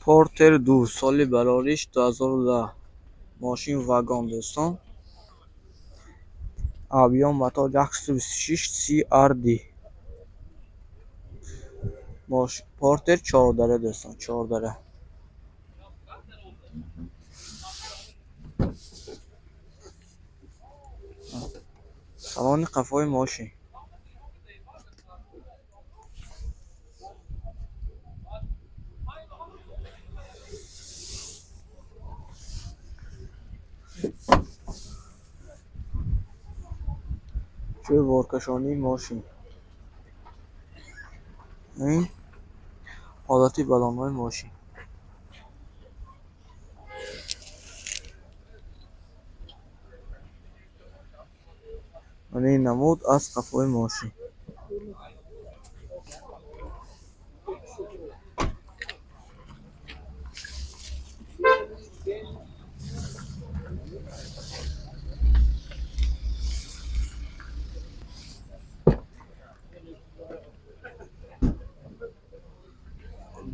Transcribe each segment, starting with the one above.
Портер 2, соли барориш 2010. Мошин вагон, дӯстон. Объём мотор 126 CRD. Портер чордара, дӯстон, чордара. Салони қафои мошин. Ҷои боркашонии мошин. Ин ҳолати баллонҳои мошин. Ин намуд аз қафои мошин.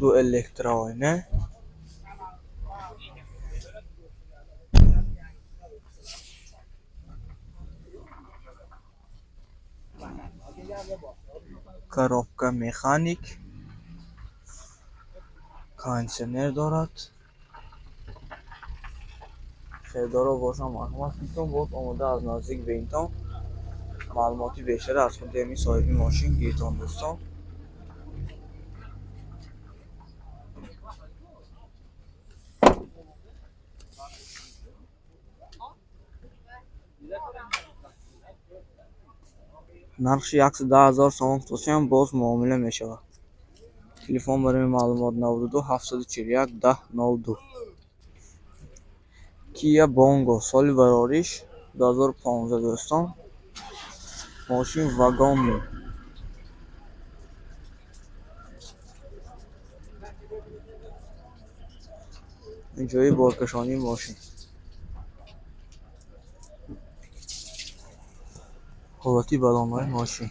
Ду электроойна. Коробка механик. Кондитсионер дорад. Хелдоро бошам, марҳамат кунтон, боз омода аз наздик бинтон. Маълумоти бештар аз худи ҳамин соҳиби мошин гиритон, дӯстон. Нархи 110 000 сомон футосиам боз муомила мешавад. Телефон барои маълумот 92 741 10 02. Kia Bongo, соли барориш 2015, дӯстон. Мошин вагонный. Ҷои боркашонии мошин. Ҳолати баллонҳои мошин.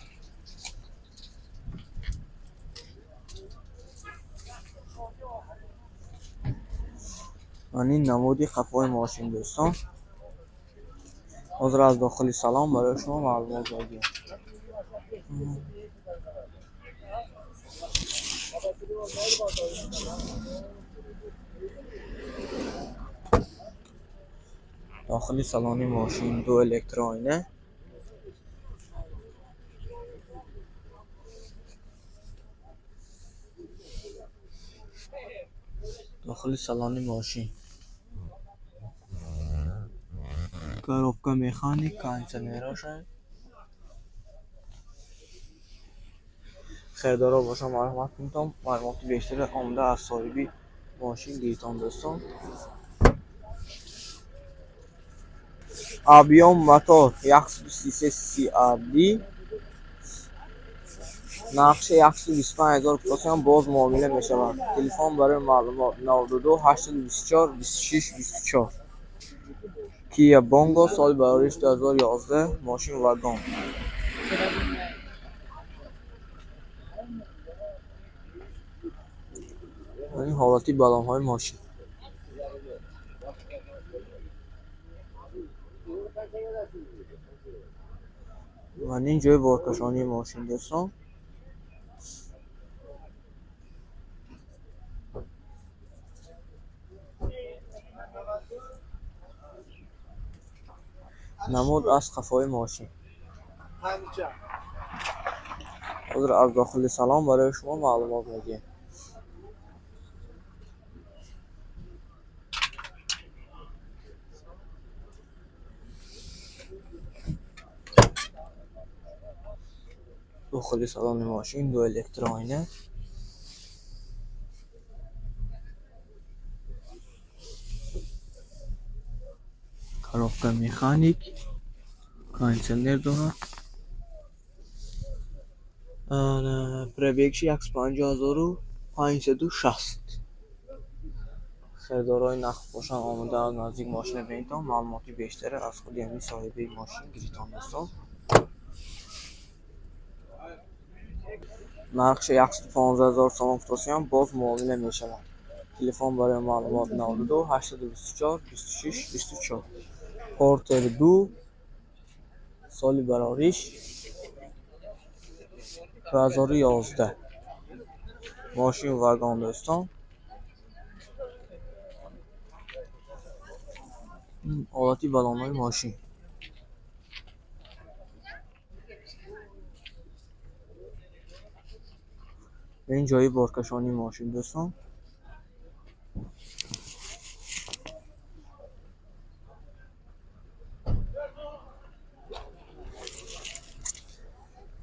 Ин намуди қафои мошин, дӯстон. Ҳозир аз дохили салон барои шумо маълумот медиҳем. Дохили салони мошин ду электроойна. Дохили салони мошин. Коробка механик, кондитсионерашон. Хелдоро бошам, марҳамат кунтон, маълумоти бештаре омада аз соҳиби мошин гиритон, дӯстон. Объём мотор 133 CRD. Нархи 125 000 футосиам боз муомила мешавад. Телефон барои маълумот 92 824 26 24. Kia Bongo, соли барориш 2011, мошин вагон. Ин ҳолати баллонҳои мошин. Ва ин ҷои боркашонии мошин, дӯстон. Намуд аз қафои мошин. Ҳозир аз дохили салон барои шумо маълумот медиҳем. Дохили салони мошин ду электроойна. Коробка механик, кондитсионер дорад. Пробегши 150 560. Харидорои нақд бошанд, омода аз наздик мошина бинитон, маълумоти бештаре аз худи ҳамин соҳиби мошин гиритон, дӯстон. Нархи 115 000 сомон футосиам боз муомила мешавад. Телефон барои маълумот 92 824 26 24. Портер 2, соли барориш 2011. Мошин вагон, дӯстон. Ҳолати балонҳои мошин. Ин ҷои боркашонии мошин, дӯстон.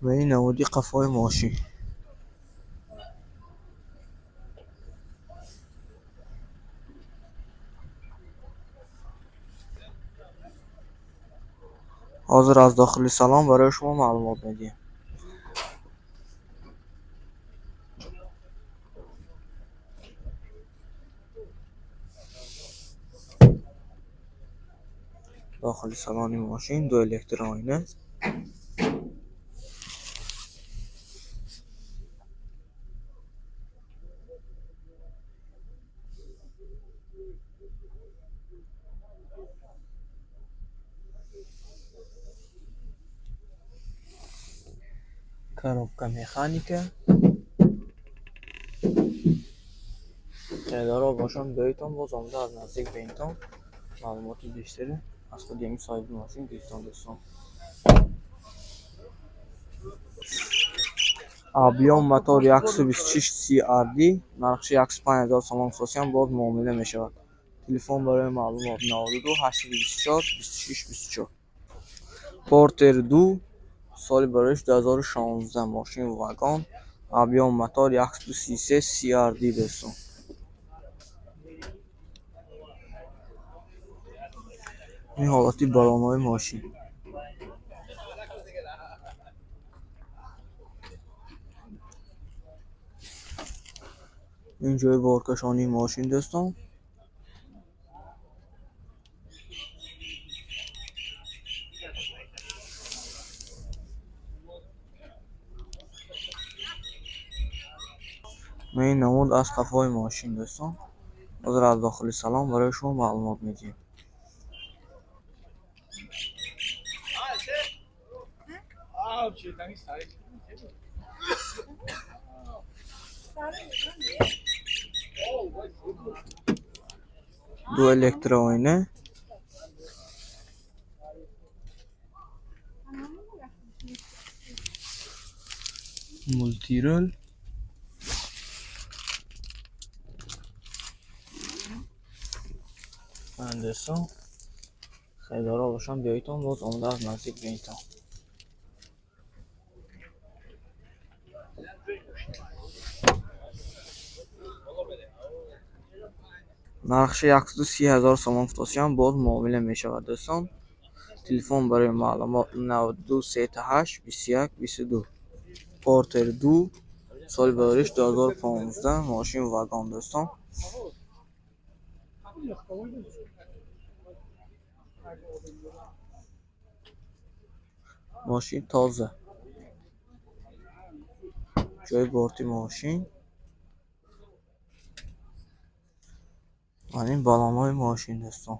Ва ин намуди қафои мошин. Ҳозир аз дохили салон барои шумо маълумот медиҳем. Дохили салони мошин ду электроина. Коробка механика. Харидорҳо бошанд, биёедтон, боз омада аз наздик бинедтон, маълумоти бештаре аз худи ҳамин соҳиби мошин гирифтон, дӯстон. Объём мотор 126 CRD, нархши 105 000 сомон хусусиян боз муомила мешавад. Телефон барои маълумот 92 824 26 24. Портер 2, соли бароиш 2016, мошин вагон, объём мотор 133 CRD, дӯстон. Ин ҳолати балонҳои мошин. Ин ҷои боркашонии мошин, дӯстон. Ва ин намуд аз қафои мошин, дӯстон. Ҳозир аз дохили салон барои шумо маълумот медиҳем. Ду электроина. Мултирол. Дӯстон, харидорҳо бошанд, биёедтон, боз омода аз наздик бинедтон. Нархши 130 000 сомон футосиям боз муомила мешавад, дӯстон. Телефон барои маълумот 92 38 21 22. Портер 2, соли барориш 2015, мошин вагон, дӯстон. Мошин тоза. Ҷои борти мошин. Ва ин балонҳои мошин, дӯстон.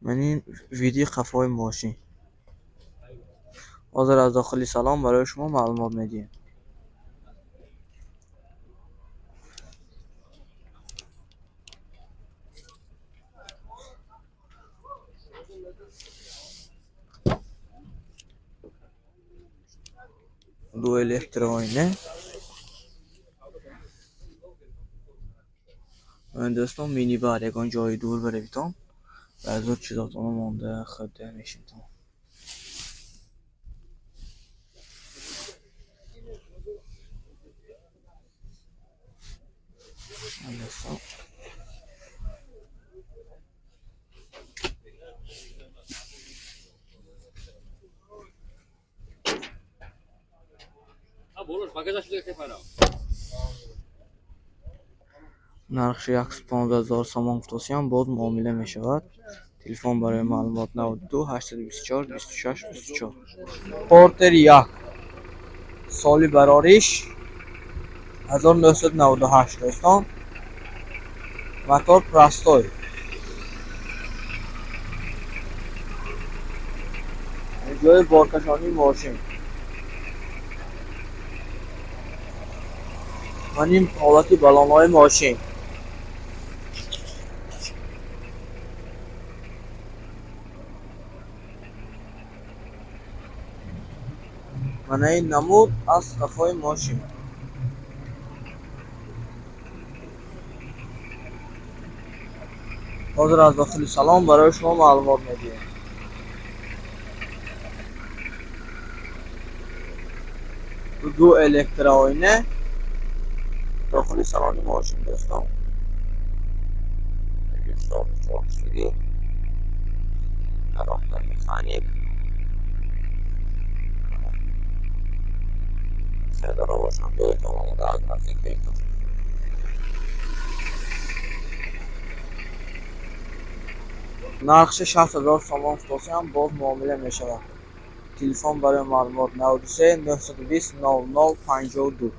Ман ин види қафои мошин. Ҳозир аз дохили салон барои шумо маълумот медиҳем. Ду электроина. Дӯстон, минибар ягон ҷои дур баравитон, баъзо чизотонро монда хӯрда мешинтон. Дӯстон, нархши 115 000 сомон футосиям боз муомила мешавад. Телефон барои маълумот: 92 824 26 24. Портер 1, соли барориш 1998, дӯстон. Мотор простой. Ҷои боркашонии мошин. Ман ин ҳолати балонҳои мошин. Мана ин намуд аз қафои мошин. Ҳозир аз дохили салон барои шумо маълумот медиҳем. Ду электрооина дохили салони мошин, дӯстон. Чоркишлиги коробка механик. Хеле бошам, биёед омода аз наздик бинем. Нархши 60 000 сомон футосиам, боз муомила мешавад. Телефон барои маълумот: 93 920 00 52.